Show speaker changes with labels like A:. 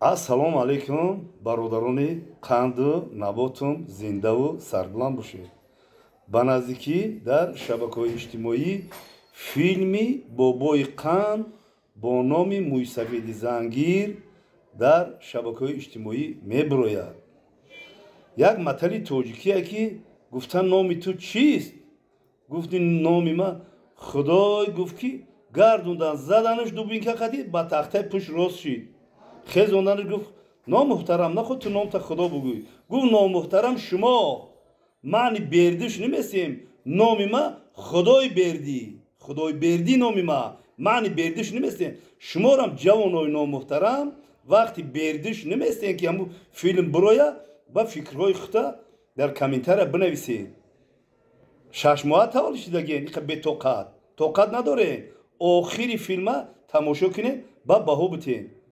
A: Ассалому алайкум, бародарони қанду наботум, зиндаву сарбуланд бошед. Ба наздикӣ дар шабакаҳои иҷтимоӣ филми Бобои Қанд бо номи Мӯйсафеди Зангир дар шабакаҳои иҷтимоӣ мебирояд. Як матали тоҷикие, ки гуфта: «Номи ту чист?» Гуфти: «Номи ман Худой». Гуфт, ки гардондан, заданаш дубинка қадид, ба тахтаи пушт рост шид. Хезонданаш, гуфт: «Номуҳтарам, наход ту номта Худо бугӯй». Гуфт: «Номуҳтарам шумо, мани бердиш немесем, номи ма Худои Бердӣ, Худои Бердӣ номи ма, мани бердиш неместем». Шуморам, ҷавонои номуҳтарам, вақти бердиш неместем, ки ҳамун филм бироя, ба фикрҳои хута дар комментария бинависед. 6 моҳа таваллуд шидагиен, иқа бетоқат, тоқат надорем. Охири филма тамошо кунед, ба баҳо битен.